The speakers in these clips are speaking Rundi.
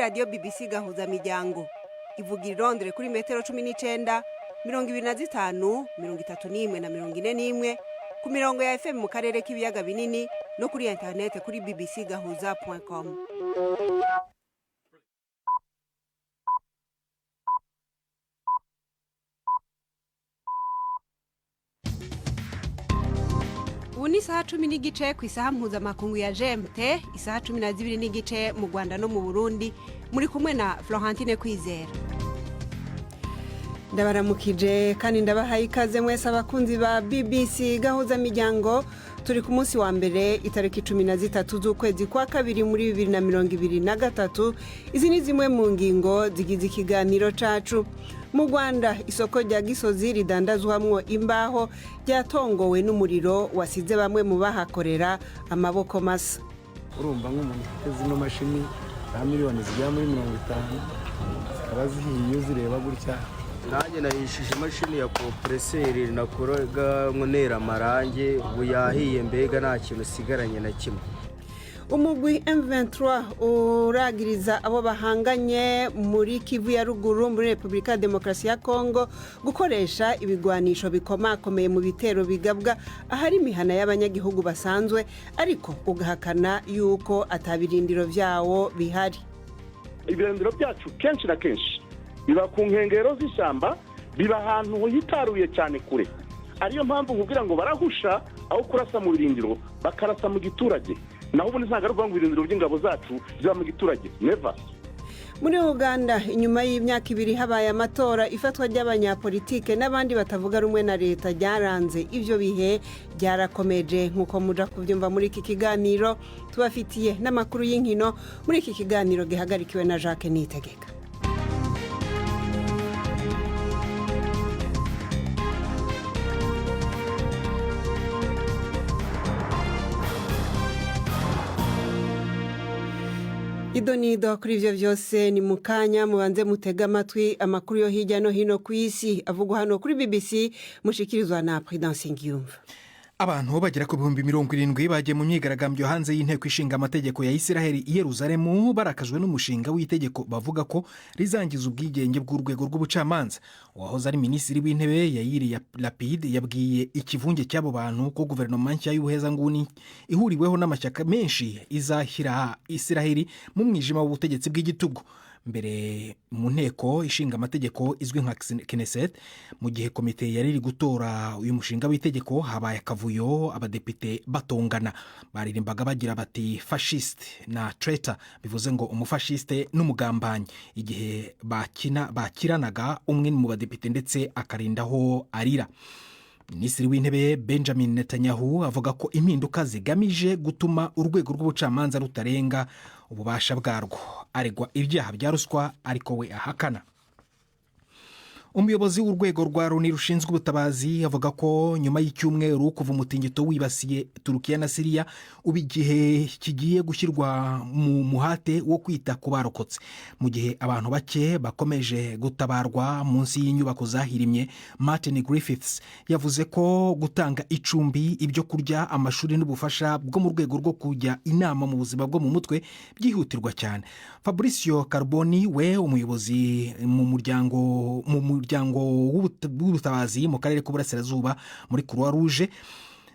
Radiyo BBC Gahuza Miryango ivugira i Londres kuri metero 19, 25, 31 na 41, ku mirongo ya FM mu karere k'ibiyaga binini no kuri interinete kuri bbcgahuza.com. Ubu ni isaha 10:15 ku isaha mpuzamakungu ya GMT, isaha 12:15 mu Rwanda no mu Burundi. Muri kumwe na Florentine Kwizera. Ndabaramukije kandi ndabahaye ikaze mwese abakunzi ba BBC Gahuza Miryango. Turi ku munsi wa mbere, itariki 13 z'ukwezi kwa kabiri muri 2023. Izi ni zimwe mu ngingo zigize ikiganiro cacu. Mu Rwanda, isoko rya Gisozi ridandazwamwo imbaho ryatongowe n'umuriro wasize bamwe mu bahakorera amaboko masa. Urumva, nk'umuntu ufite zino mashini za miliyoni zigera muri 50 zikaba zihiye, iyo uzireba gutya. Nanjye nahishije imashini ya compresseur nakoraga ntera amarangi, ubu yahiye, mbega nta kintu usigaranye na kimwe. Umugwi M23 uragiriza abo bahanganye muri Kivu ya Ruguru muri Repubulika ya Demokarasi ya Kongo gukoresha ibigwanisho bikomakomeye mu bitero bigabwa ahari imihana y'abanyagihugu basanzwe, ariko ugahakana yuko atabirindiro vyawo bihari. Ibirindiro byacu kenshi na kenshi biba ku nkengero z'ishyamba, biba ahantu hitaruye cyane kure. Ariyo mpamvu nkubwira ngo barahusha, aho kurasa mu birindiro bakarasa mu giturage. Naho ubundi ntabwo ari ukuvuga ngo ibirindiro by'ingabo zacu ziba mu giturage, never. Muri Uganda, inyuma y'imyaka 2 habaye amatora, ifatwa ry'abanyapolitike n'abandi batavuga rumwe na leta ryaranze ibyo bihe byarakomeje, nk'uko muja kubyumva muri iki kiganiro. Tubafitiye n'amakuru y'inkino muri iki kiganiro gihagarikiwe na Jacques Nitegeka. Ido nido kuri ibyo byose ni mu kanya. Mubanze mutege amatwi amakuru yo hirya no hino ku isi avugwa hano kuri BBC, mushikirizwa na Prudence Ngiyumva. Abantu bagera ku 70,000 bagiye mu myigaragambyo hanze y'inteko ishinga amategeko ya Isiraheli i Yeruzalemu, barakajwe n'umushinga w'itegeko bavuga ko rizangiza ubwigenge bw'urwego rw'ubucamanza. Uwahoze ari minisitiri w'intebe Yair Lapid yabwiye ikivunge cy'abo bantu ko guverinoma nshya y'ubuhezanguni ihuriweho n'amashyaka menshi izashyira Isiraheli mu mwijima w'ubutegetsi bw'igitugu. Mbere mu nteko ishinga amategeko izwi nka Knesset, mu gihe komite yari iri gutora uyu mushinga w'itegeko, habaye akavuyo, abadepite batongana, baririmbaga bagira bati "fascist" na "traitor", bivuze ngo umufashiste n'umugambanyi, igihe bakina bakiranaga, umwe mu badepite ndetse akarindaho arira. Minisitiri w'Intebe Benjamin Netanyahu avuga ko impinduka zigamije gutuma urwego rw'ubucamanza rutarenga ububasha bwarwo. Aregwa ibyaha bya ruswa, ariko we ahakana. Umuyobozi w'urwego rwa Loni rushinzwe ubutabazi avuga ko nyuma y'icyumweru kuva umutingito wibasiye Turukiya na Siriya, ubu igihe kigiye gushyirwa mu muhate wo kwita ku barokotse, mu gihe abantu bake bakomeje gutabarwa munsi y'inyubako zahirimye. Martin Griffiths yavuze ko gutanga icumbi, ibyo kurya, amashuri n'ubufasha bwo mu rwego rwo kujya inama mu buzima bwo mu mutwe byihutirwa cyane. Fabricio Carboni we, umuyobozi mu muryango w'ubutabazi mu karere k'Uburasirazuba muri Croix Rouge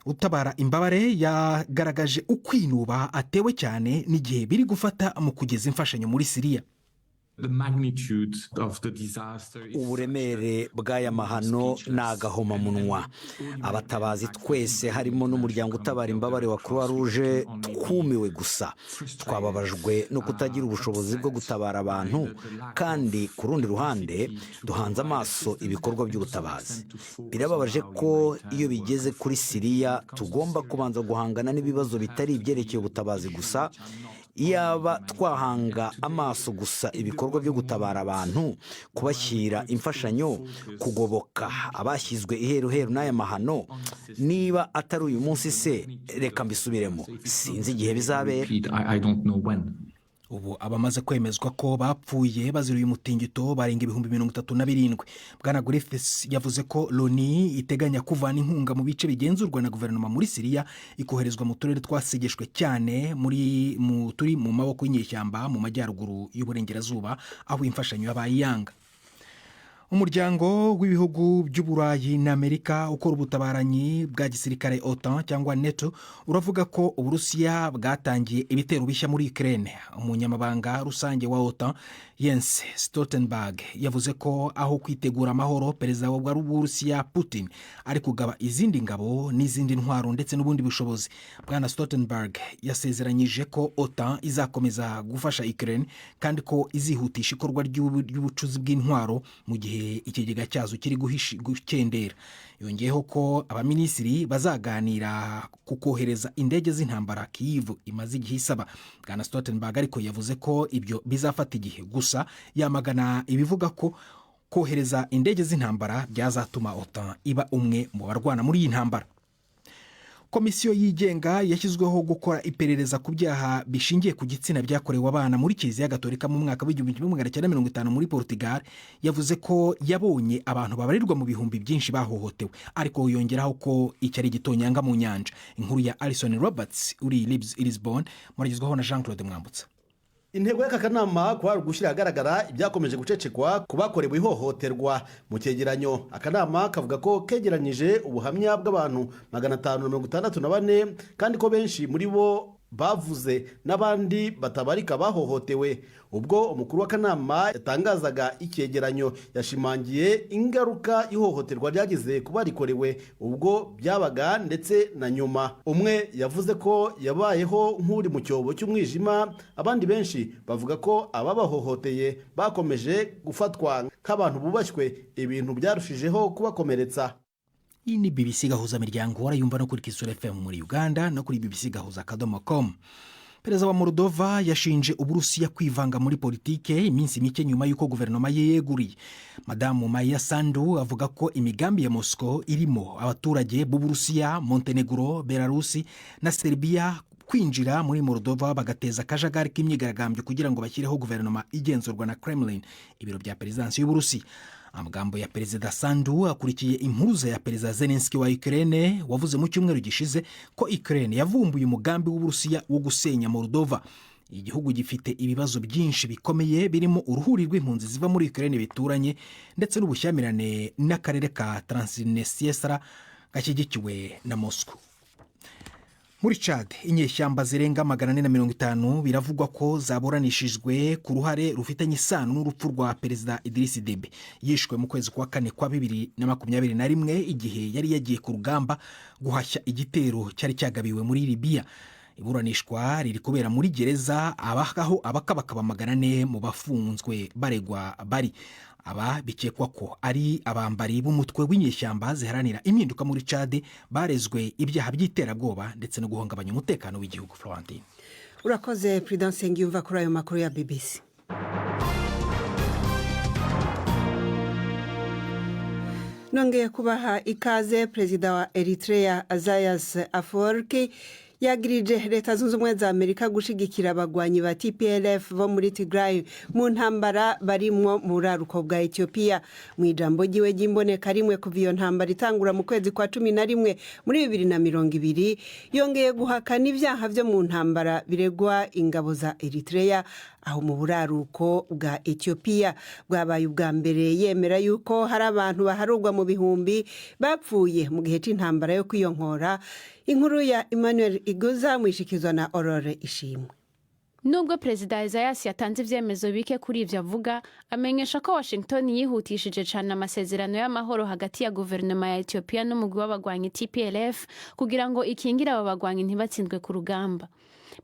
utabara imbabare, yagaragaje ukwinuba atewe cyane n'igihe biri gufata mu kugeza imfashanyo muri Siriya. Uburemere bw'aya mahano ni agahomamunwa. Abatabazi twese, harimo n'umuryango utabara imbabare wa Croix Rouge, twumiwe gusa. Twababajwe no kutagira ubushobozi bwo gutabara abantu, kandi ku rundi ruhande duhanze amaso ibikorwa by'ubutabazi. Birababaje ko iyo bigeze kuri Siriya tugomba kubanza guhangana n'ibibazo bitari ibyerekeye ubutabazi gusa. Iyaba twahanga amaso gusa ibikorwa byo gutabara abantu, kubashyira imfashanyo, kugoboka abashyizwe iheruheru n'aya mahano. Niba atari uyu munsi se, reka mbisubiremo, sinzi igihe bizabera. Ubu abamaze kwemezwa ko bapfuye bazira uyu mutingito barenga 37,000. Bwana Griffiths yavuze ko Loni iteganya kuvana inkunga mu bice bigenzurwa na guverinoma muri Siriya, ikoherezwa mu turere twasegeshwe cyane muri mu turi mu maboko y'inyeshyamba mu majyaruguru y'uburengerazuba, aho imfashanyo yabaye iyanga. Umuryango w'ibihugu by'Uburayi na Amerika ukora ubutabaranyi bwa gisirikare, OTAN cyangwa NATO, uravuga ko Uburusiya bwatangiye ibitero bishya muri Ukraine. Umunyamabanga rusange wa OTAN, Jens Stoltenberg, yavuze ko aho kwitegura amahoro, perezida w'Uburusiya Putin ari kugaba izindi ngabo n'izindi ntwaro ndetse n'ubundi bushobozi. Bwana Stoltenberg yasezeranyije ko OTAN izakomeza gufasha Ukraine kandi ko izihutisha ikorwa ry'ubucuzi bw'intwaro mu gihe ikigega cyazo kiri gukendera. Yongeyeho ko abaminisitiri bazaganira ku kohereza indege z'intambara Kyiv imaze igihe isaba. Bwana Stoltenberg ariko yavuze ko ibyo bizafata igihe, gusa yamagana ibivuga ko kohereza indege z'intambara byazatuma OTAN iba umwe mu barwana muri iyi ntambara. Komisiyo yigenga yashyizweho gukora iperereza ku byaha bishingiye ku gitsina byakorewe abana muri Kiliziya Gatolika mu mwaka w'1950 muri Portugal yavuze ko yabonye abantu babarirwa mu bihumbi byinshi bahohotewe, ariko yongeraho ko icyo ari igitonyanga mu nyanja. Inkuru ya Alison Roberts uri i Lisbon muragezwaho na Jean Claude Mwambutsa. Intego y'aka kanama kwari ugushyira ahagaragara ibyakomeje gucecekwa ku bakorewe ihohoterwa. Mu cyegeranyo, akanama kavuga ko kegeranyije ubuhamya bw'abantu 564, kandi ko benshi muri bo bavuze n'abandi batabarika bahohotewe. Ubwo umukuru w'akanama yatangazaga icyegeranyo, yashimangiye ingaruka ihohoterwa ryagize ku barikorewe ubwo byabaga ndetse na nyuma. Umwe yavuze ko yabayeho nk'uri mu cyobo cy'umwijima. Abandi benshi bavuga ko ababahohoteye bakomeje gufatwa nk'abantu bubashywe, ibintu byarushijeho kubakomeretsa. Iyi ni BBC Gahuza Miryango, warayumva no kuri Kisoro FM muri Uganda no kuri bbcgahuza.com. Perezida wa Moldova yashinje Uburusiya kwivanga muri politike, iminsi mike nyuma y'uko guverinoma ye yeguriye. Madamu Maya Sandu avuga ko imigambi ya Moscow irimo abaturage b'Uburusiya, Montenegro, Belarusi na Serbia kwinjira muri Moldova bagateza akajagari k'imyigaragambyo kugira ngo bashyireho guverinoma igenzurwa na Kremlin, ibiro bya perezidansi y'Uburusiya. Amagambo ya Perezida Sandu akurikiye impuruza ya Perezida Zelenski wa Ukraine, wavuze mu cyumweru gishize ko Ukraine yavumbuye umugambi w'Uburusiya wo gusenya Moldova. Igihugu gifite ibibazo byinshi bikomeye, birimo uruhuri rw'impunzi ziva muri Ukraine bituranye, ndetse n'ubushyamirane n'akarere ka Transnistria gashyigikiwe na Moscow. Muri Chad, inyeshyamba zirenga 450 biravugwa ko zaburanishijwe ku ruhare rufitanye isano n'urupfu rwa Perezida Idriss Deby. Yishwe mu kwezi kwa kane kwa 2021, igihe yari yagiye ku rugamba guhashya igitero cyari cyagabiwe muri Libiya. Iburanishwa riri kubera muri gereza abaho abakabakaba 400 mu bafunzwe baregwa bari. Aba bikekwa ko ari abambari b'umutwe w'inyeshyamba ziharanira impinduka muri Chad. Barezwe ibyaha by'iterabwoba ndetse no guhungabanya umutekano w'igihugu. Florentine. Urakoze, Prudence Ngiyumva, kuri ayo makuru ya BBC. Nongeye kubaha ikaze. Perezida wa Eritrea Isaias Afwerki yagirije Leta Zunze Ubumwe za Amerika gushigikira abagwanyi ba TPLF bo muri Tigray mu ntambara barimwo mu buraruko bwa Ethiopia. Mu ijambo ryiwe ry'imboneka rimwe kuva iyo ntambara itangura mu kwezi kwa 11 muri 2020, yongeye guhakana ibyaha byo mu ntambara biregwa ingabo za Eritrea aho mu buraruko bwa Ethiopia. Bwabaye ubwa mbere yemera yuko hari abantu baharurwa mu bihumbi bapfuye mu gihe cy'intambara yo kwiyonkora. Inkuru ya Emmanuel Iguza mwishikizwa na Aurore Ishimwe. Nubwo Perezida Isaias yatanze ivyemezo bike kuri ivyo avuga, amenyesha ko Washington yihutishije cane amasezerano y'amahoro hagati ya guverinoma ya Ethiopia n'umugwi w'abagwanyi TPLF kugira ngo ikingire abo bagwanyi ntibatsindwe ku rugamba.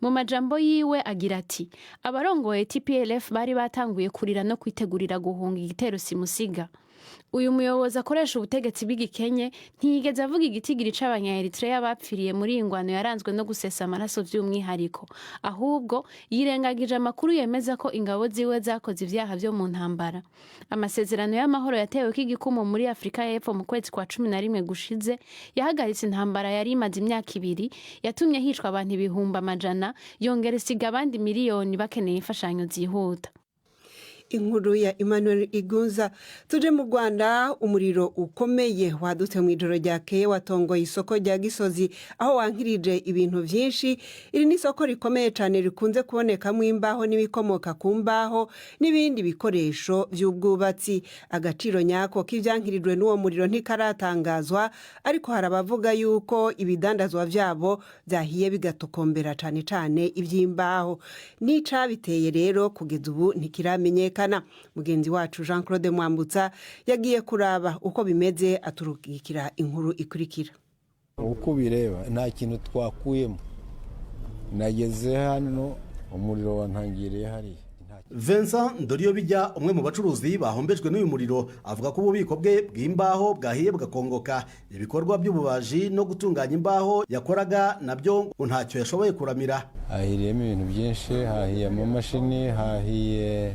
Mu majambo yiwe agira ati: "Abarongoye TPLF bari batanguye kurira no kwitegurira guhunga igitero simusiga." Uyu muyobozi akoresha ubutegetsi bw'igikenye ntiyigeze avuga igitigiri c'Abanya-Eritrea bapfiriye muri iyi ngwano yaranzwe no gusesa amaraso vy'umwihariko. Ahubwo yirengagije amakuru yemeza ko ingabo ziwe zakoze ivyaha vyo mu ntambara. Amasezerano y'amahoro yateweko igikumu muri Afurika y'Epfo mu kwezi kwa 11 gushize yahagaritse intambara yari imaze imyaka 2, yatumye hicwa abantu ibihumbi amajana, yongera isiga abandi miliyoni bakeneye imfashanyo zihuta. Inkuru ya Emmanuel Igunza. Tuje mu Rwanda. Umuriro ukomeye wadutse mu ijoro ryakeye watongoye isoko rya Gisozi, aho wankirije ibintu byinshi. Iri ni isoko rikomeye cyane rikunze kubonekamo imbaho n'ibikomoka ku mbaho n'ibindi bikoresho by'ubwubatsi. Agaciro nyako k'ibyankirijwe n'uwo muriro ntikaratangazwa, ariko hari abavuga yuko ibidandazwa byabo byahiye bigatokombera, cyane cyane iby'imbaho. N'icabiteye rero kugeza ubu ntikiramenyekana. Mugenzi wacu Jean Claude Mwambutsa yagiye kuraba uko bimeze, aturukikira inkuru ikurikira. Uko ubireba, nta kintu twakuyemo. Nageze hano umuriro wantangiriye hariya. Vincent Ndoriyobijya, umwe mu bacuruzi bahombejwe n'uyu muriro, avuga ko ububiko bwe bw'imbaho bwahiye bugakongoka. Ibikorwa by'ububaji no gutunganya imbaho yakoraga nabyo ngo ntacyo yashoboye kuramira. Hahiriyemo ibintu byinshi. Hahiye amamashini, hahiye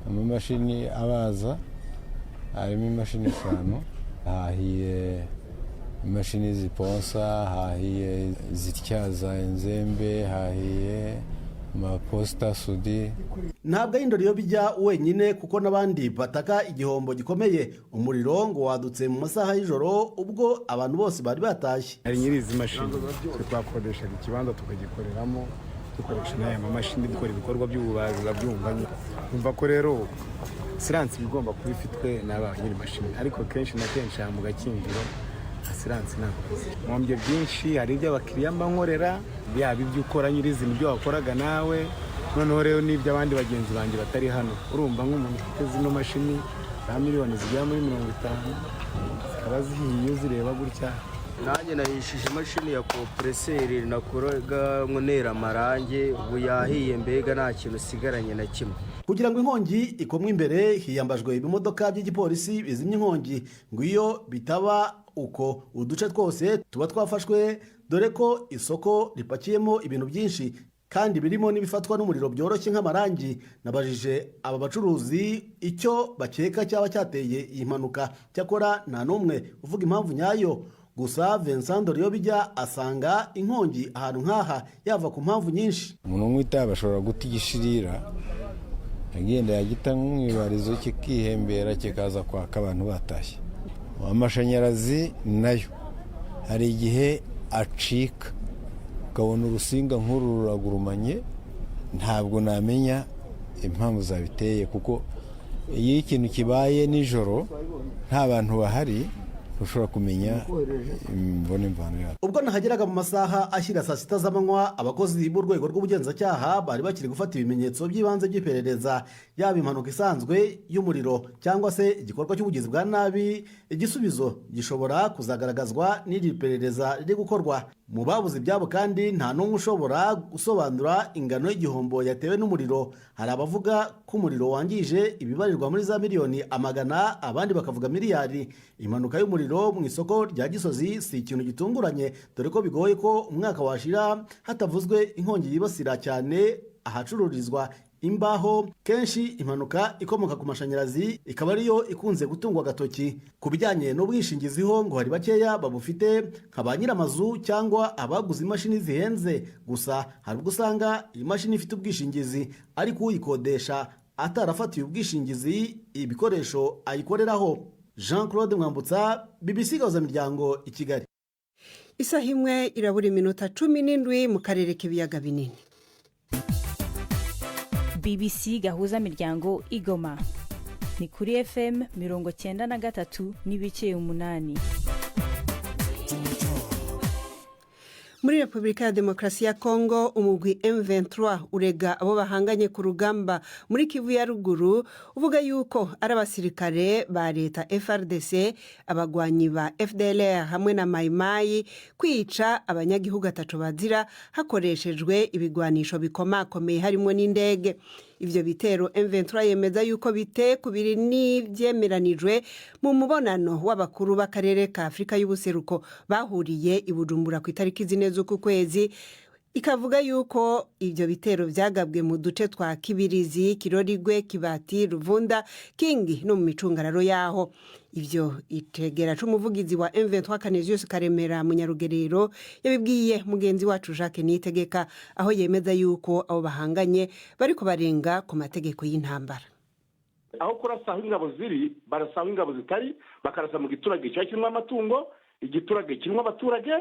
amamashini abaza, harimo imashini 5, hahiye imashini ziponsa, hahiye izityaza inzembe, hahiye amaposita sudi. Ntabwo ari Ndoriyobijya wenyine, kuko n'abandi bataka igihombo gikomeye. Umuriro ngo wadutse mu masaha y'ijoro ubwo abantu bose bari batashye. Hari nyiri izi mashini, twe twakodeshaga ikibanza tukagikoreramo, dukoresha n'aya mamashini, dukora ibikorwa by'ububaji. Urabyumva nyine, umva ko rero assurance iba igomba kuba ifitwe n'aba nyiri mashini, ariko kenshi na kenshi aha mu Gakinjiro assurance ntabwo. Mpombye byinshi. Hari ibyo abakiriya mba nkorera, yaba ibyo ukora nyirizina, ibyo wakoraga nawe, noneho rero n'ibyo abandi bagenzi banjye batari hano. Urumva nk'umuntu ufite zino mashini za miliyoni zigera muri 50 zikaba zihiye, uzireba gutya. Nanjye nahishije imashini ya compresseur nakoraga ntera amarangi, ubu yahiye, mbega nta kintu usigaranye na kimwe. Kugira ngo inkongi ikomwe imbere, hiyambajwe ibimodoka by'igipolisi bizimya inkongi. Ngo iyo bitaba uko, uduce twose tuba twafashwe, dore ko isoko ripakiyemo ibintu byinshi kandi birimo n'ibifatwa n'umuriro byoroshye nk'amarangi. Nabajije aba bacuruzi icyo bakeka cyaba cyateye iyi mpanuka, cyakora nta n'umwe uvuga impamvu nyayo. Gusa Vincent Ndoriyobijya asanga inkongi ahantu nk'aha yava ku mpamvu nyinshi. Umuntu unywa itabi ashobora guta igishirira, agenda yagita nk'umwibarizo, kikihembera, kikaza kwaka abantu batashye. Amashanyarazi nayo hari igihe acika, ukabona urusinga nk'uru ruragurumanye. Ntabwo namenya impamvu zabiteye, kuko iyo ikintu kibaye nijoro nta bantu bahari, ntushobora kumenya imvune imvano yabyo. Ubwo nahageraga mu masaha ashyira saa 6 z'amanywa, abakozi b'urwego rw'ubugenzacyaha bari bakiri gufata ibimenyetso by'ibanze by'iperereza. Yaba impanuka isanzwe y'umuriro cyangwa se igikorwa cy'ubugizi bwa nabi, igisubizo gishobora kuzagaragazwa n'iri perereza riri gukorwa. Mu babuze ibyabo kandi nta n'umwe ushobora gusobanura ingano y'igihombo yatewe n'umuriro. Hari abavuga ko umuriro wangije ibibarirwa muri za miliyoni amagana, abandi bakavuga miliyari. Impanuka y'umuriro mu isoko rya Gisozi si ikintu gitunguranye, dore ko bigoye ko umwaka washira hatavuzwe inkongi yibasira cyane ahacururizwa imbaho. Kenshi impanuka ikomoka ku mashanyarazi ikaba ariyo ikunze gutungwa agatoki. Ku bijyanye n'ubwishingizi ho, ngo hari bakeya babufite nka ba nyir'amazu cyangwa abaguze imashini zihenze. Gusa hari ubwo usanga imashini ifite ubwishingizi ariko uyikodesha atarafatiye ubwishingizi ibikoresho ayikoreraho. Jean Claude Mwambutsa, BBC Gahuzamiryango, i Kigali. Isaha 1 irabura iminota 17 mu karere k'ibiyaga binini. BBC Gahuza Miryango Igoma ni kuri FM 93.8. Muri Repubulika ya Demokarasi ya Kongo, umugwi M23 urega abo bahanganye ku rugamba muri Kivu ya Ruguru, uvuga yuko ari abasirikare ba leta FARDC, abagwanyi ba FDLR hamwe na Mayimayi kwica abanyagihugu ataco bazira hakoreshejwe ibigwanisho bikomakomeye harimo n'indege. Ivyo bitero M23 yemeza yuko bite kubiri n'ivyemeranijwe mu mubonano w'abakuru b'akarere ka Afurika y'ubuseruko bahuriye i Bujumbura ku itariki 4 z'uku kwezi. Ikavuga yuko ibyo bitero byagabwe mu duce twa Kibirizi, Kirorigwe, Kibati, Ruvunda, Kingi no mu micungararo yaho. Ibyo itegera c'umuvugizi wa M23 Canisius Karemera Munyarugerero yabibwiye mugenzi wacu Jacques Niyitegeka, aho yemeza yuko abo bahanganye bariko barenga ku mategeko y'intambara. Aho kurasa aho ingabo ziri, barasa aho ingabo zitari, bakarasa mu giturage kiba kirimo amatungo, igiturage kirimo abaturage.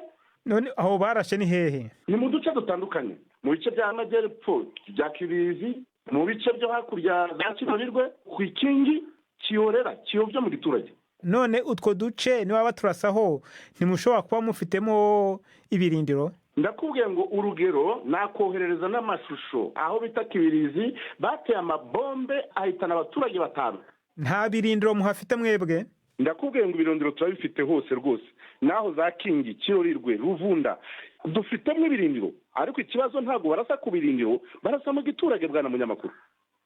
None aho barashe ni hehe? Ni mu duce dutandukanye, mu bice by'amajyepfo bya Kibirizi, mu bice byo hakurya za Kirorirwe, ku Ikingi, Kiyorera, Kiyovya, mu giturage. None utwo duce niba baturasaho, ntimushobora kuba mufitemo ibirindiro? Ndakubwiye ngo urugero nakoherereza n'amashusho aho bita Kibirizi bateye amabombe ahitana abaturage 5. Nta birindiro muhafite mwebwe? Ndakubwiye ngo ibirindiro turabifite hose rwose, naho za Kingi, Kirorirwe, Ruvunda dufitemo ibirindiro, ariko ikibazo ntabwo barasa ku birindiro, barasa mu giturage, bwana munyamakuru.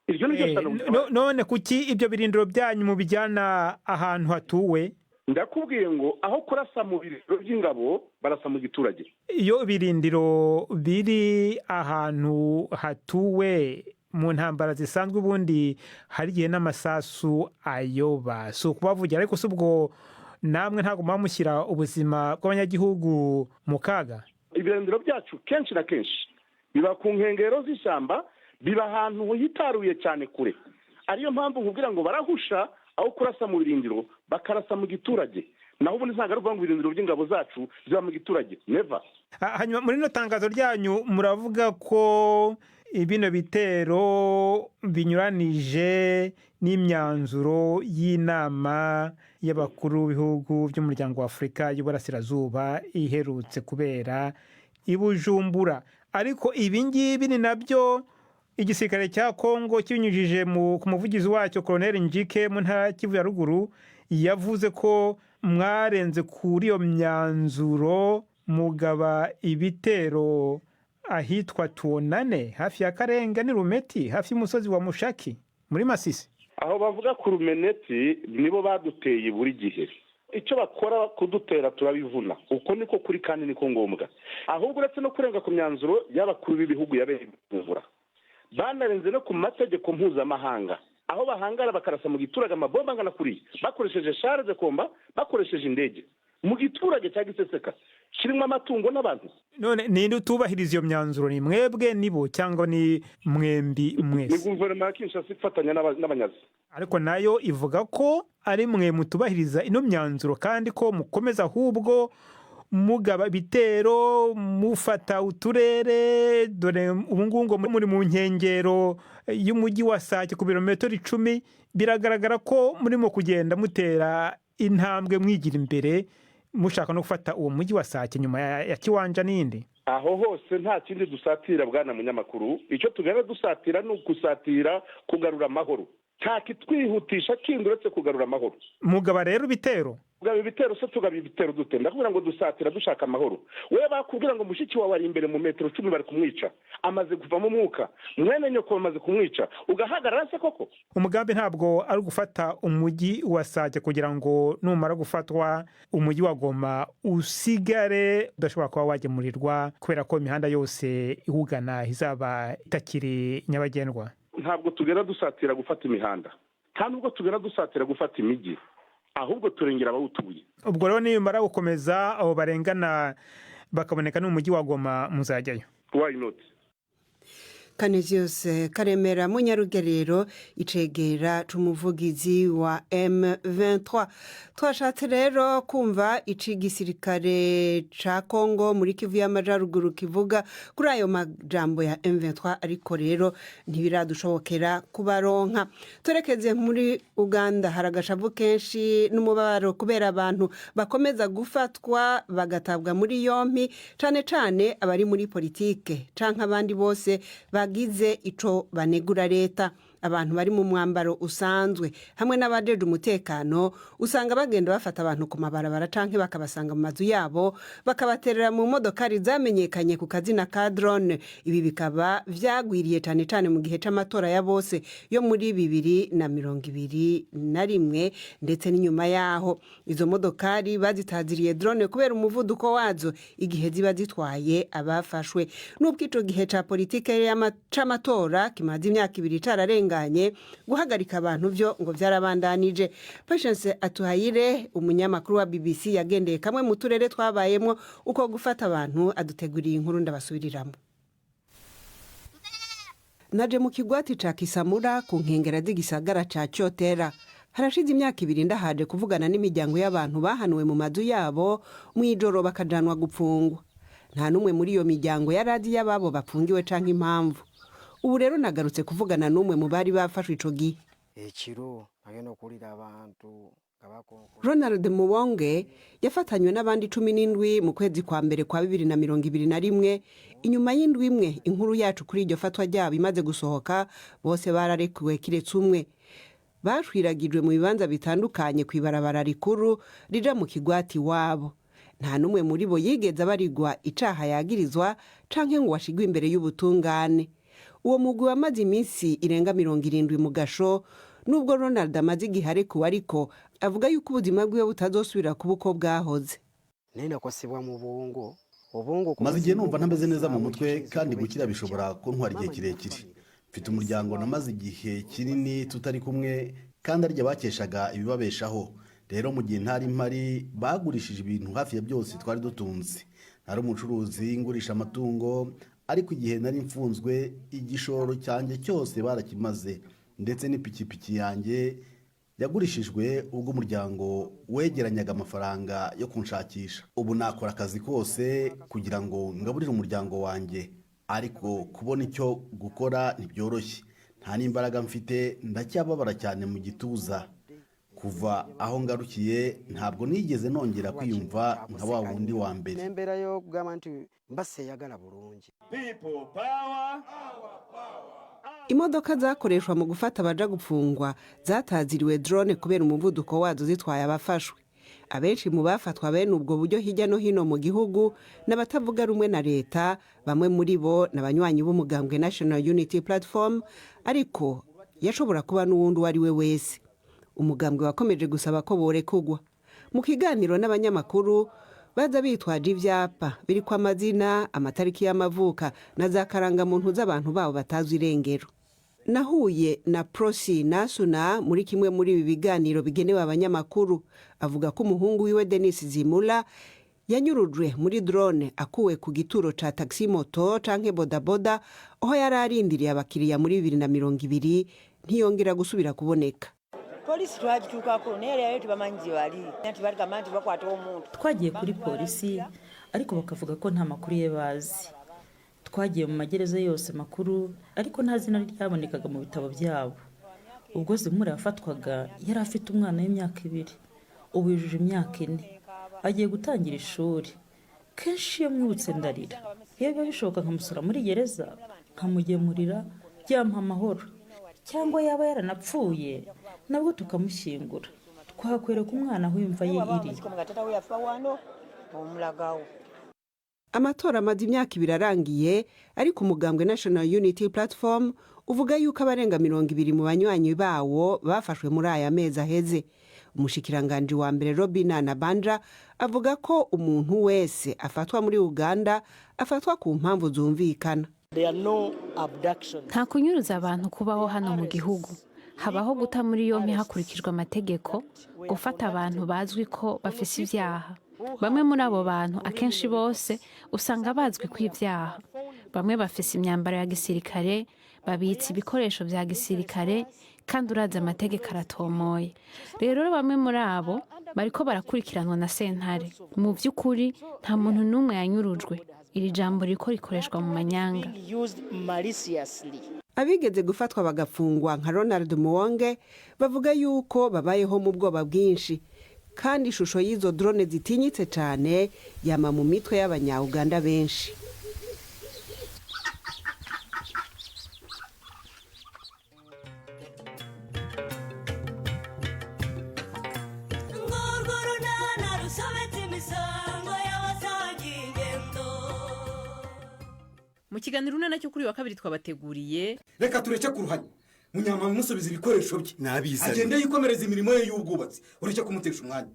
Iryo ni ryo sano. None kuki ibyo birindiro byanyu mubijyana ahantu hatuwe? Ndakubwiye ngo aho kurasa mu birindiro by'ingabo, barasa mu giturage. Iyo ibirindiro biri ahantu hatuwe mu ntambara zisanzwe, ubundi hari igihe n'amasasu ayoba. Si ukubavugira, ariko si ubwo namwe ntabwo muba mushyira ubuzima bw'abanyagihugu mu kaga? Ibirindiro byacu kenshi na kenshi biba ku nkengero z'ishyamba, biba ahantu hitaruye cyane kure, ariyo mpamvu nkubwira ngo barahusha, aho kurasa mu birindiro bakarasa mu giturage. Naho ubundi ntabwo ari ukuvuga ngo ibirindiro by'ingabo zacu ziba mu giturage, never. Hanyuma muri rino tangazo ryanyu muravuga ko bino bitero binyuranije n'imyanzuro y'inama y'abakuru b'ibihugu by'umuryango wa Afurika y'Uburasirazuba iherutse kubera i Bujumbura. Ariko ibi ngibi ni nabyo igisirikare cya Kongo kibinyujije ku muvugizi wacyo Colonel Njike mu ntara ya Kivu ya ruguru yavuze ko mwarenze kuri iyo myanzuro, mugaba ibitero ahitwa Tuonane, hafi ya Karenga n'Irumeti, hafi y'umusozi wa Mushaki muri Masisi. Aho bavuga ku Rumeneti nibo baduteye buri gihe. Icyo bakora kudutera turabivuna, uko niko kuri kandi niko ngombwa. Ahubwo uretse no kurenga ku myanzuro y'abakuru b'ibihugu yabereye Bujumbura, banarenze no ku mategeko mpuzamahanga, aho bahangara bakarasa mu giturage amabomba angana kuriya, bakoresheje chars de combat, bakoresheje indege, mu giturage cya Giseseka kirimo amatungo n'abantu. None ninde utubahiriza iyo myanzuro? Ni mwebwe, nibo, cyangwa ni mwembi? Ni Mwese. Guverinoma ya Kinshasa ifatanya n'abanyazi. Ariko nayo ivuga ko ari mwe mutubahiriza ino myanzuro, kandi ko mukomeza ahubwo mugaba ibitero, mufata uturere. Dore ubu ngubu ngo muri mu nkengero y'umujyi wa Sake ku birometero 10. Biragaragara ko murimo kugenda mutera intambwe mwigira imbere, mushaka no gufata uwo mujyi wa Sake nyuma ya Kiwanja n'indi. Aho hose nta kindi dusatira, bwana munyamakuru. Icyo tugenda dusatira ni ugusatira kugarura amahoro. Nta kitwihutisha kindi uretse kugarura amahoro. Mugaba rero ibitero. Tugaba ibitero se, tugaba ibitero dute? Ndakubwira ngo dusatira dushaka amahoro. We bakubwira ngo mushiki wawe ari imbere mu metero 10, bari kumwica, amaze kuvamo umwuka, mwene nyoko bamaze kumwica, ugahagarara se koko? Umugambi ntabwo ari ugufata umujyi wa Sake kugira ngo numara gufatwa umujyi wa Goma usigare udashobora kuba wagemurirwa, kubera ko imihanda yose iwugana izaba itakiri nyabagendwa? Ntabwo tugera dusatira gufata imihanda, nta nubwo tugera dusatira gufata imijyi, ahubwo turengera abawutuye. Ubwo rero nibamara gukomeza abo barengana bakaboneka no mu mujyi wa Goma, muzajyayo? Why not? Canisius Karemera Munyarugerero, icegera c'umuvugizi wa M23. Twashatse rero kumva ici gisirikare ca Congo muri Kivu y'Amajaruguru kivuga kuri ayo majambo ya M23, ariko rero ntibiradushobokera kubaronka. Turekeze muri Uganda. Hari agashavu kenshi n'umubabaro kubera abantu bakomeza gufatwa bagatabwa muri yompi, cane cane abari muri politike canke abandi bose bagize ico banegura leta. Abantu bari mu mwambaro usanzwe hamwe n'abajeje umutekano usanga bagenda bafata abantu ku mabarabara canke bakabasanga mu mazu yabo, bakabaterera mu modokari zamenyekanye ku kazina ka drone. Ibi bikaba vyagwiriye cane cane mu gihe c'amatora ya bose yo muri 2021, ndetse n'inyuma yaho. Izo modokari bazitaziriye drone kubera umuvuduko wazo igihe ziba zitwaye abafashwe. Nubwo ico gihe ca politike c'amatora kimaze imyaka 2 cararenganye, guhagarika abantu vyo ngo vyarabandanije. Patience Atuhayire, umunyamakuru wa BBC, yagendeye kamwe mu turere twabayemwo uko gufata abantu, aduteguriye inkuru ndabasubiriramo. Naje mu kigwati ca Kisamura ku nkengera z'igisagara ca Cyotera. Harashize imyaka 2 ndahaje kuvugana n'imiryango y'abantu bahanuwe mu mazu yabo mu ijoro bakajanwa gupfungwa. Nta n'umwe muri iyo miryango yari azi y'ababo bapfungiwe canke impamvu. Ubu rero nagarutse kuvugana n'umwe mu bari bafashwe ico gihe. Ekiro bagenda okuwulira abantu nga bakonkona. Ronald Muwonge yafatanywe n'abandi 17 mu kwezi kwa mbere kwa 2021. Inyuma y'indwi imwe inkuru yacu kuri iryo fatwa ryabo imaze gusohoka, bose bararekuwe kiretse umwe. Bashwiragijwe mu bibanza bitandukanye ku ibarabara rikuru rija mu kigwati wabo. Nta n'umwe muri bo yigeze abarigwa icaha yagirizwa canke ngo ashigwe imbere y'ubutungane. Uwo mugwi wamaze iminsi irenga 70 mu gasho. Nubwo Ronald amaze igihe arekuwe, ariko avuga yuko ubuzima bwiwe butazosubira kuba uko bwahoze. Naye nakosebwa mu bwongo obwongo. Maze igihe numva ntameze neza mu mutwe, kandi gukira bishobora kuntwara igihe kirekire. Mfite umuryango namaze igihe kinini tutari kumwe, kandi arya bakeshaga ibibabeshaho. Rero mu gihe ntari mpari bagurishije ibintu hafi ya byose twari dutunze. Nari umucuruzi ngurisha amatungo, ariko igihe nari mfunzwe igishoro cyanjye cyose barakimaze, ndetse n'ipikipiki yanjye yagurishijwe ubwo umuryango wegeranyaga amafaranga yo kunshakisha. Ubu nakora akazi kose kugira ngo ngaburire umuryango wanjye, ariko kubona icyo gukora ntibyoroshye. Nta n'imbaraga mfite, ndacyababara cyane mu gituza. Kuva aho ngarukiye ntabwo nigeze nongera kwiyumva nka wa wundi wa mbere. N'embeera y'okugamba nti mba seeyagala bulungi. Imodoka zakoreshwa mu gufata abaja gupfungwa zataziriwe drone kubera umuvuduko wazo zitwaye abafashwe. Abenshi mu bafatwa bene ubwo buryo hirya no hino mu gihugu n'abatavuga rumwe na leta. Bamwe muri bo ni abanywanyi b'umugambwe National Unity Platform, ariko yashobora kuba n'uwundi uwo ari we wese. Umugambwe wakomeje gusaba ko borekugwa. Mu kiganiro n'abanyamakuru baza bitwaje ivyapa biriko amazina, amatariki y'amavuka na za karangamuntu z'abantu babo batazwi irengero. Nahuye na Prosi Nasuna muri kimwe muri ibi biganiro bigenewe abanyamakuru. Avuga ko umuhungu wiwe Denis Zimula yanyurujwe muri drone akuwe ku gituro ca taxi moto canke bodaboda aho yari arindiriye abakiriya muri 2020, ntiyongera gusubira kuboneka. Polisi twagituukako naye yali tebamanyi gye bali, nti bagamba nti bakwata omuntu. Twagiye kuri polisi, ariko bakavuga ko nta makuru ye bazi. Twagiye mu magereza yose makuru, ariko nta zina ryabonekaga mu bitabo byabo. Ubwo Zimura yafatwaga yari afite umwana w'imyaka 2, ubu yujuje imyaka 4, agiye gutangira ishuri. Kenshi iyo mwibutse ndarira. Iyo biba bishoboka nkamusura muri gereza, nkamugemurira, byampa amahoro. Cyangwa yaba yaranapfuye nabwo tukamushyingura, twakwereka umwana aho imva ye iri. Nga taata we yafa wano omulagawo. Amatora amaze imyaka 2 arangiye, ariko umugambwe National Unity Platform uvuga yuko abarenga 20 mu banywanyi bawo bafashwe muri aya mezi aheze. Umushikiranganji wa mbere Robina Nabanja avuga ko umuntu wese afatwa muri Uganda afatwa ku mpamvu zumvikana. Nta kunyuruza abantu kubaho hano mu gihugu. Habaho guta muri yombi hakurikijwe amategeko, gufata abantu bazwi ko bafise ibyaha. Bamwe muri abo bantu, akenshi bose usanga bazwi ko ibyaha. Bamwe bafise imyambaro ya gisirikare, babitse ibikoresho bya gisirikare, kandi urazi amategeko aratomoye. Rero bamwe muri abo bariko barakurikiranwa na sentare. Mu by'ukuri nta muntu n'umwe yanyurujwe. Iri jambo ririko rikoreshwa mu manyanga. Abigeze gufatwa bagafungwa nka Ronald Muwonge bavuga yuko babayeho mu bwoba bwinshi, kandi ishusho y'izo drone zitinyitse cyane yama mu mitwe y'Abanya-Uganda benshi. Mu kiganiro Urunana cyo kuri uyu wa kabiri twabateguriye: Reka tureke kuruhanya. Munyamahanga, musubiza ibikoresho bye. Nabizanye. Agende yikomereza imirimo ye y'ubwubatsi, ureke kumutesha umwanya.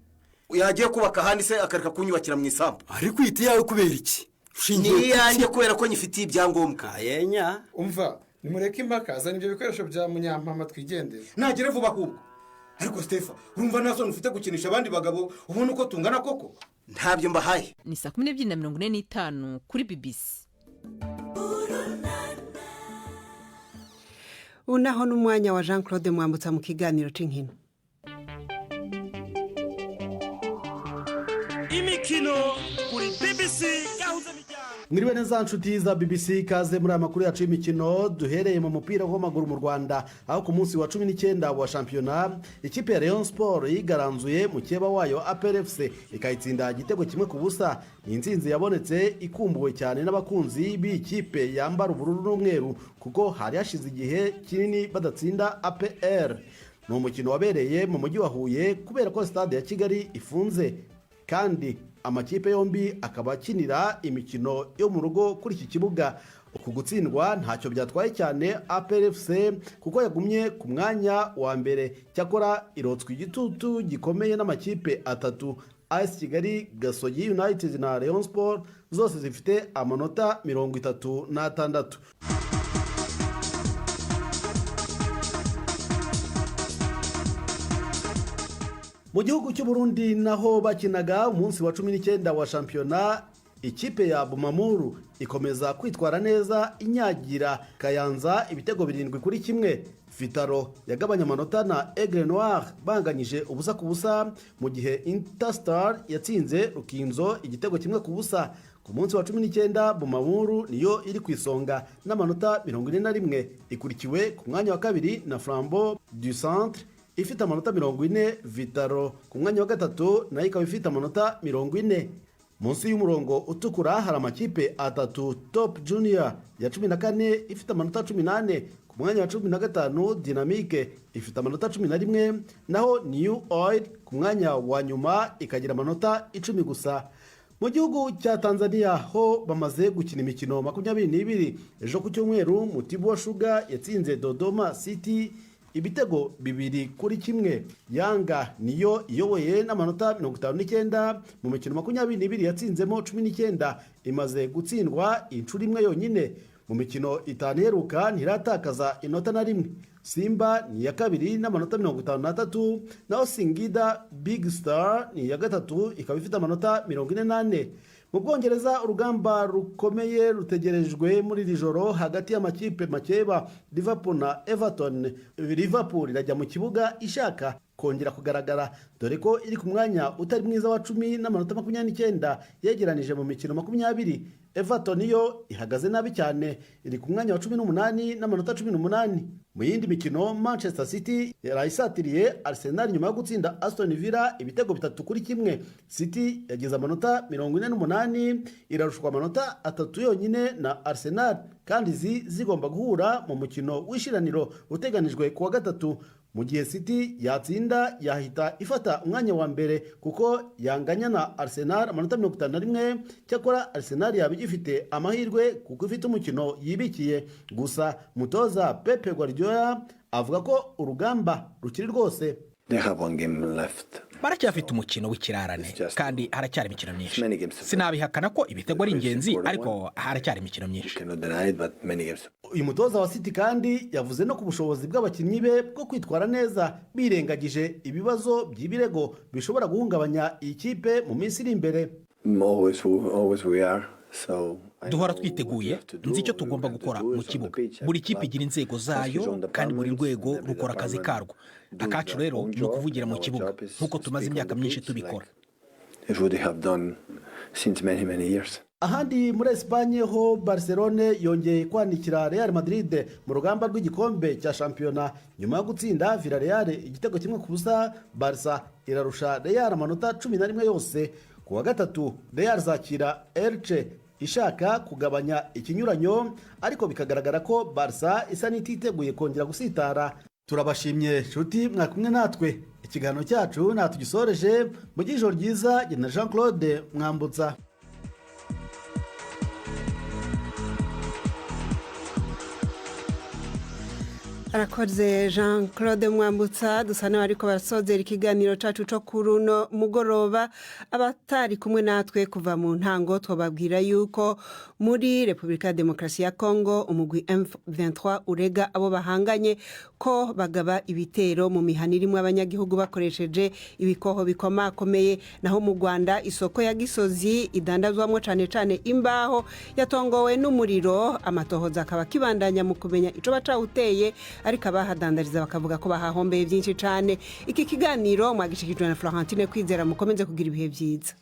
Yagiye kubaka ahandi se, akareka kunyubakira mu isambu? Ariko ihita iyawe kubera iki? Ni iyanjye kubera ko nyifitiye ibyangombwa. Yenya. Umva, nimureke impaka. Zana ibyo bikoresho bya Munyampama twigendere. Nagere vuba ahubwo. Ariko Sitefa, urumva nta soni ufite gukinisha abandi bagabo ubona uko tungana koko? Ntabyo mbahaye. Ni saa 12:45 kuri BBC. Ubu naho n'umwanya wa Jean Claude Mwambutsa mu kiganiro cy'inkino. Imikino kuri BBC Gahuza. Mwiriwe neza nshuti za BBC, ikaze muri aya makuru yacu y'imikino. Duhereye mu mupira w'amaguru mu Rwanda, aho ku munsi wa 19 wa shampiyona ikipe ya Rayon Sport yigaranzuye mukeba wayo APR FC, ikayitsinda igitego 1-0. Ni intsinzi yabonetse ikumbuwe cyane n'abakunzi b'iyi kipe yambara ubururu n'umweru, kuko hari hashize igihe kinini badatsinda APR. Ni umukino wabereye mu mujyi wa Huye kubera ko stade ya Kigali ifunze, kandi amakipe yombi akaba akinira imikino yo mu rugo kuri iki kibuga. Uku gutsindwa ntacyo byatwaye cyane APRFC kuko yagumye ku mwanya wa mbere. Cyakora irotswa igitutu gikomeye n'amakipe atatu: AS Kigali, Gasogi United na Rayon Sport, zose zifite amanota 36. Mu gihugu cy'u Burundi naho bakinaga umunsi wa 19 wa shampiyona, ikipe ya Bumamuru ikomeza kwitwara neza, inyagira Kayanza ibitego 7-1. Vitaro yagabanya amanota na Aigle Noir banganyije 0-0, mu gihe Interstar yatsinze Rukinzo igitego 1-0. Ku munsi wa 19 Bumamuru niyo iri ku isonga n'amanota 41, ikurikiwe ku mwanya wa kabiri na Flambeau du Centre ifite amanota 40. Vitaro ku mwanya wa gatatu nayo ikaba ifite amanota 40. Munsi y'umurongo utukura hari amakipe atatu: Top Junior ya 14 ifite amanota 14, ku mwanya wa 15 Dynamique ifite amanota 11, naho New Oil ku mwanya wa nyuma ikagira amanota 10 gusa. Mu gihugu cya Tanzania ho bamaze gukina imikino 22. Ejo ku cyumweru Mutibwa Sugar yatsinze Dodoma City ibitego 2-1. Yanga niyo iyoboye n'amanota 59 mu mikino 22 yatsinzemo 19, imaze gutsindwa inshuro imwe yonyine. Mu mikino 5 iheruka ntiratakaza inota na rimwe. Simba ni iya kabiri n'amanota 53, naho Singida Big Star ni iya gatatu, ikaba ifite amanota 44. Mu Bwongereza urugamba rukomeye rutegerejwe muri iri joro hagati y'amakipe makeba Liverpool na Everton. Liverpool irajya mu kibuga ishaka kongera kugaragara, dore ko iri ku mwanya utari mwiza wa 10 n'amanota 29 yegeranije mu mikino 20. Everton yo ihagaze nabi cyane, iri ku mwanya wa 18 n'amanota 18. Mu yindi mikino, Manchester City yarayisatiriye Arsenal nyuma yo gutsinda Aston Villa ibitego 3-1. City yagize amanota 48, irarushwa amanota 3 yonyine na Arsenal, kandi izi zigomba guhura mu mukino w'ishiraniro uteganijwe ku wa gatatu. Mu gihe City yatsinda yahita ifata umwanya wa mbere, kuko yanganya na Arsenal amanota 51. Cyakora Arsenal yaba igifite amahirwe kuko ifite umukino yibikiye. Gusa mutoza Pepe Guardiola avuga ko urugamba rukiri rwose. Baracyafite umukino w'ikirarane kandi haracyari imikino myinshi. Sinabihakana ko ibitego ari ingenzi, ariko haracyari imikino myinshi. Uyu mutoza wa City kandi yavuze no ku bushobozi bw'abakinnyi be bwo kwitwara neza birengagije ibibazo by'ibirego bishobora guhungabanya iyi kipe mu minsi iri imbere. Duhora twiteguye. Nzi icyo tugomba gukora mu kibuga. Buri kipe igira inzego zayo kandi buri rwego rukora akazi karwo. Akacu rero ni ukuvugira mu kibuga nk'uko tumaze imyaka myinshi tubikora. Ahandi muri Esipanye ho Barcelone yongeye kwanikira Real Madrid mu rugamba rw'igikombe cya shampiyona nyuma yo gutsinda Villarreal igitego 1-0. Barca irarusha Real amanota 11 yose. Ku wa gatatu Real zakira Elche ishaka kugabanya ikinyuranyo, ariko bikagaragara ko Barca isa n'ititeguye kongera gusitara. Turabashimye nshuti mwakumwe natwe, ikiganiro cyacu natugisoreje mu ijoro ryiza. Na Jean Claude Mwambutsa. Arakoze Jean Claude Mwambutsa. Dusa n'abariko barasozera ikiganiro cacu co kuri uno mugoroba. Abatari kumwe natwe kuva mu ntango, twababwira yuko muri Repubulika ya Demokarasi ya Kongo umugwi M23 urega abo bahanganye ko bagaba ibitero mu mihana irimwo abanyagihugu bakoresheje ibikoho bikomakomeye. Naho mu Rwanda, isoko ya Gisozi idandazwamwo cane cane imbaho yatongowe n'umuriro. Amatohoza akaba akibandanya mu kumenya ico bacawuteye, ariko abahadandariza bakavuga ko bahahombeye byinshi cyane. Iki kiganiro mwagishikijwe na Florentine Kwizera. Mukomeze kugira ibihe byiza.